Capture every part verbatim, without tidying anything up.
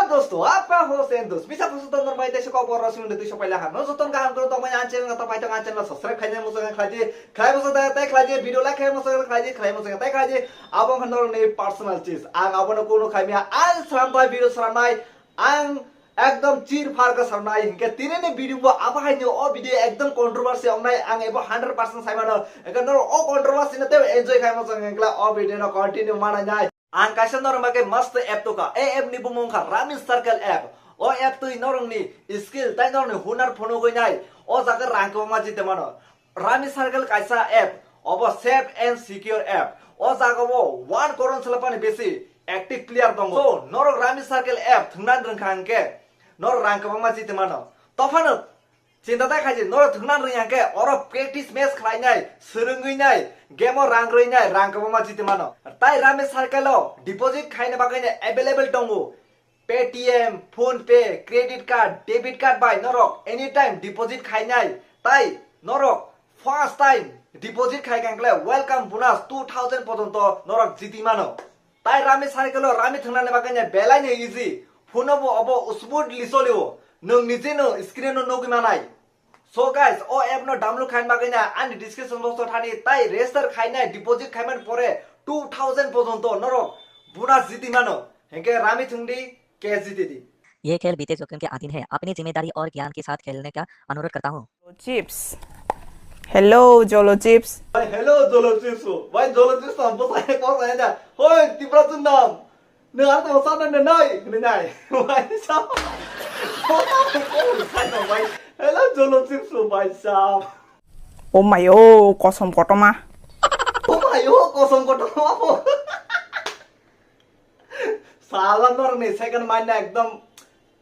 Dosto, apka ho sen dos. Misa pusu ton normal desa ko bor rasu de tuiso paila ha. No joton kaham koro tongmani an channel ta paito an channel subscribe khaina musa khlaidi. Khlai musa da tai khlaidi video like khlai musa khlaidi khlai musa tai khlaidi. Abo khan norok ni personal cheese. Ang abo no kuno khaimya an sram bai video sram nai. Ang ekdom chir phar ka sram nai hinke tini ni video bo abo hai ni o video ekdom controversy ong nai ang ebo hundred percent sai mano. Ekdom norok o controversy no tei enjoy khai musa khlai o video no continue mana nai. Ang kaisa norok bagwi mast app tukha. A app ni bumung wngkha Rummy Circle app. O app twi norokni skill tai norokni hunar phunugwi nai. O jaga rang kwbangma jite mano. Rummy Circle kaisa app. Obo safe and secure app. O jaga o one crore swlapani besi active player tongo. So, norok Rummy Circle app thwngna rwngkha hwnkhe norok rang kwbangma jite mano. Tophano Chinta ta khaidi, norok thwngna rwngya khe oro practice match khlainai, swrwngwinai, game o rang rwinai, rang kwbangma jiti mano. Tai Rummy Circle o deposit khaina bagwino available tongo. Paytm, PhonePe, credit card, debit card bai norok anytime deposit khainai. Tai norok first time deposit khai kha hwnkhe welcome bonus two thousand pojonto norok jiti mano. Tai Rummy Circle o Rummy thwngnani bagwi no belai no easy. Phone o bo obo smoothly cholio. Nwng nije no screen o nugwi manai. So guys, o app no download khaina bagwi no ani description box o thani tai register khainai deposit khaimani pore two thousand pojonto norok bonus jiti mano. Hinkhe Rummy thwngdi, cash jiti di. ये खेल बीते जोखिम के अधीन है। अपनी जिम्मेदारी और ज्ञान के साथ खेलने का अनुरोध करता हूँ। Chips. Hello, Jolo Chips. Bhai, hello, Jolo Chips. Bhai, Jolo Chips ang bwsai kok sai da. Hoi, Tipra chwng nam. Nwng ang tong sana na nai, na nai. Bhai, sa. Bhai, hello, Jolo Chips, bhai, sa. Oh my, oh, kosom kotoma. Oh my, oh, kosom kotoma. Sala norok ni second mind na ekdom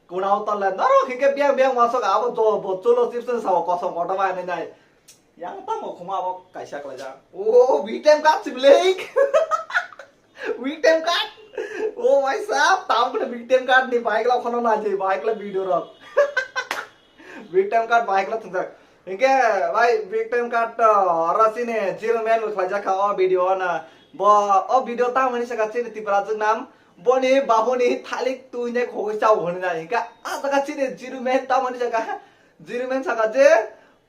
kunao tonle. Norok hingke biang biang masok abo jo bo Jolo Chips ni sao kosom kotor bai nai nai. Yang tamo khuma abo kaisa kalaijak. Oh, big time cut si Blake. Big time cut. Oh, bhai sahab, tam kene big time cut ni bike la khono na je, bike la video rok. Big time cut bike la thungjak. Hinkhe bhai big time cut to oro chini Zero Man bo khlaijak kha o video o na. Bo o video tamoni saka chini Tipra chwng nam. Boni babuni thalik tuine khogwi chao hwnwi nai. Hinkhe a jaga chini Zero Man tamoni saka Zero Man saka je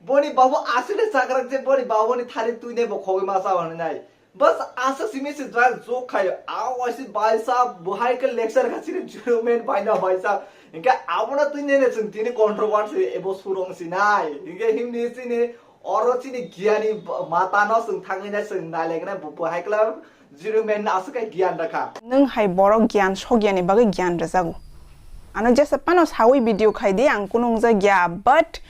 boni babu aswk de chakrak je boni babuni thalik tuine bo khogwi ma chao hwnwi nai. Bas aswk simi se jang jok khayo. A waisi baisa bo hai khe lecture kha chini Zero Man baina baisa. Hinkhe abono twi nene chwng tini controversy ebo surong sinai. Hinkhe himni chini oro chini giyani matano chwng thangwi na chwng nailaikna bo, bo hai khe Zero Man no aswk khe giyan rakha. Nwng hai borok giyan sogyani bagwi giyan rwjago. Ano jesa phano sawi video khai di ang kunu wngjakya, but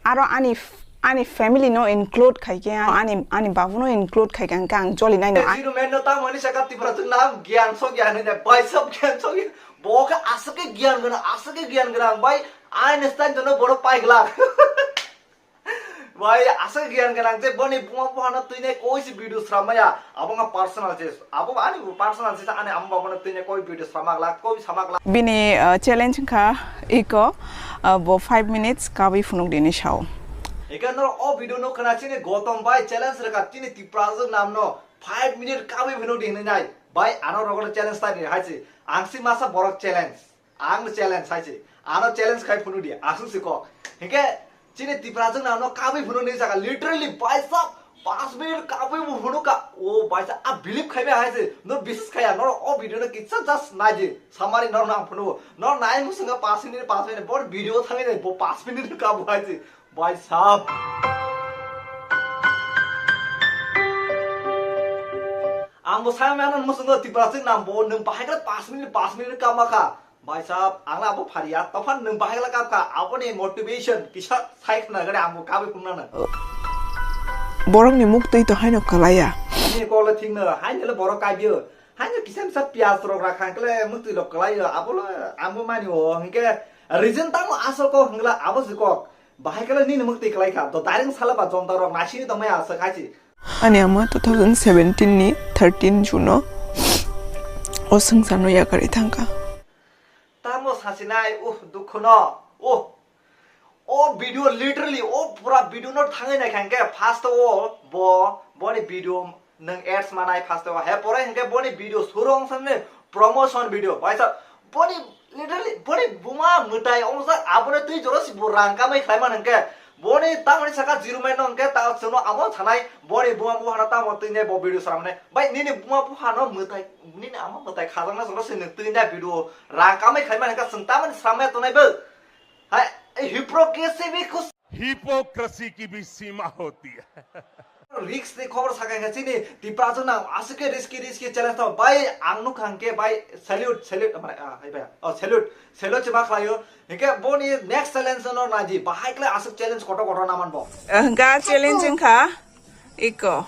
aro ani f-, ani family no include khai khe, ani, ani babu no include khai khe, hwnkhe ang joli nai no. Zero Man no tamo ni saka Tipra chwng nam giyan sogya hinwi nai, baisa giyan sogya. Bo khe aswk khe giyan gwnang, aswk khe giyan gwnang bai, Einstein jono bono pai glak. Bai aswk giyan gwnang je boni buma buphano twinai koi se video sramaya, abo wngkha personal je, abo ani personal je, ani ama babono twinai koi video sramak lak, koi samak lak. Bini, uh, challenge wngkha iko, uh, bo five minutes kabwi phunuk dini sao. Eka norok o video no khna chini Gotom bai challenge rwkha chini Tipra chwng nam no five minute kabwi phunuk di hinwi nai. Bai ano rogo no challenge tani hai se, ang si masa borok challenge. Ang no challenge hai se. Ano challenge khai phunu di. Aswk se kok. Hinkhe chini Tipra chwng ano kabwi phunu ni jaga literally baisa panch minute kabwi bo phunu ka. O baisa a believe khai bai hai se. No bisis khaya. No o video no kisa just nai di. Samari no nang phunu. No nai musung ka panch minute panch minute. Bor video thangi nai bo panch minute kabu hai se. Baisa. Ang bo sai mano musung Tipra chwng nam bo nung bahai kala panch minute panch minute kama kha. Bhai sahab, ang abo phariya, tophan nwng bahai kala kap kha, aboni motivation kisa sai khna gani ang bo kabwi phunuknano. Borokni muktwi to haino kwlaiya. Nini kok le thikno, haino le borok kaibio. Haino kisa misa piyaj rok rakha kle muktwi rok kwlaio, abo le ang bo mani o, hinkhe reason tamo asol kok hwnkla abo se kok. Bahai kala nini muktwi kwlai kha, to direct sala ba jonta rok naisingwi tongmaya aswk hai se. Ani ama two thousand seventeen ni thirteen June o o swngcharno yakarwi thangkha. Tamo sasinai, uh, dukhuno, uh. O video literally, o pura video no thangwi naikha hinkhe first o bo, boni video nwng ads manai first o. He pore hinkhe boni video surong samne promotion video. Baisa, boni literally Boni buma mwtai omo jak, aboni twi jora si bo rang kamai khlai man hwnkhe. Boni tamoni saka zero man no hwnkhe ta chwngno amo thanai, boni buma buphano tamo twi nai bo video sramne. Bai nini buma buphano mwtai, nini ama mwtai khajakna jora si nwng twi nai video rang kamai khlai man hwnkhe chwng tamoni sramya tonai bo. Hai, hypocrisy bhi kus- Hypocrisy ki bhi sima hoti hai. Risk ni khobor sakai kha chini Tipra chwng nang aswk khe risky risky challenge tong bai ang nukha hwnkhe bai salute salute mane ah hai bai oh salute salute chwma khlaio hwnkhe boni next challenge no naji bahai khlai aswk challenge kotor kotor naman bo. Hwnkha challenge wngkha iko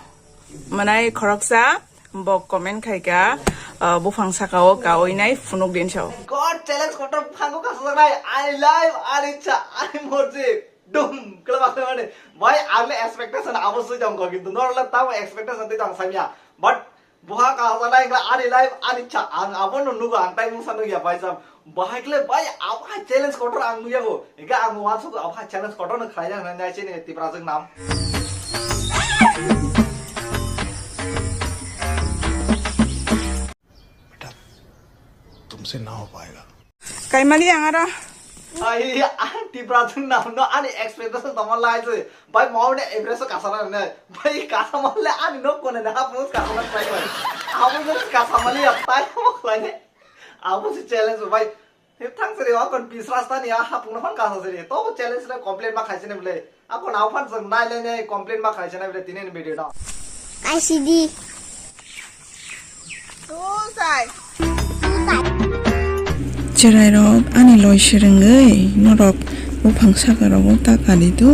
manai khoroksa. Bo comment khai ka, ah, buphang saka o kawi nai phunuk din sao. God challenge kotor buphango kasajaknai, ani life, ani ichha, ani morji. Dum, kela baksa mani. Bai, ang le expectation abo sui tong ko, kintu nor le tamo expectation twi tong samya. But buha kasajaknai, ani life, ani ichha, ang abo no nugo, ang tai mungsa nugya, bai sam. Bahai kle bai abo hai challenge kotor ang nugya go. Ega ang wansuk abo hai challenge kotor no khlai nang nai chini Tipra jwk nam. बेटा, तुमसे ना हो पाएगा। Kaimali ang aro. Ai ang Tipra jwk nam no ani expectation tongma lai se. Bai mau ne average kasana ne. Bai kasama le ani nok kone na hapus kasana khlai bai. Abo jwk kasamali ya tai mo khlai ne. Abo se challenge bai. Thang siri akon pis rasta ni a hapung no phang kasa siri. To challenge le complain ma khaisene bole. Akon au phan jeng nai le ne complain ma khaisene bole tini ni video no. Kaisidi. Tusai. Cherai rok ani loi serengwi norok buphang saka rogo ta kadi do.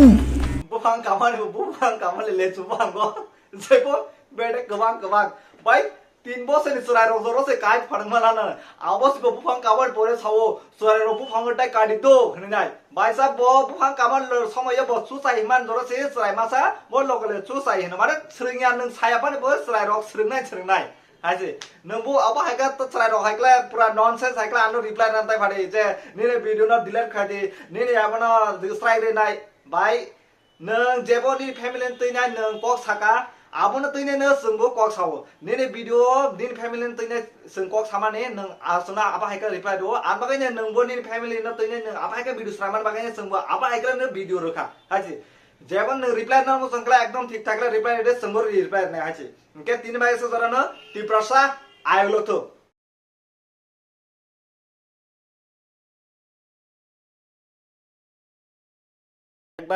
Buphang kamani buphang kamani le chu bang go. Jebo bede kwbang kwbang. Bai Tin bosor ni chwrai rok joro se kai pharang ma nana. Abo se bo buphang kabar pore sao, chwrai rok buphang tai kadi do hinwi nai. Baisa bo buphang kabar lo somoyo bo chu sai man joro se chwrai masa bo logo le chu sai hino. Mane swrwngya nwng saya bani bo chwrai rok swrwngnai swrwngnai. Hai se. Nwng bo abo hai ka to chwrai rok hai kla pura nonsense hai kla ano reply nan tai phari je nini video no delete khai di. Nini abo no dislike ri nai. Bai Nwng jebo nini family ni twi nai nwng kok saka, abono twi nai no chwngbo kok sao. Nini video nini family ni twi nai chwng kok samani nwng aswkno abo hai khe reply rwo. Ang bagwi nai nwngbo nini family no twi nai nwng abo hai khe video swnamani bagwi nai chwngbo abo hai khe no video rwkha. Hai se. Jebo nwng reply no chwng khlai ekdom thik thak khlai reply rwdi chwngbo reply rwnai hai se. Hwnkhe tini bagwi se jorano Tiprasa ayuk lotho.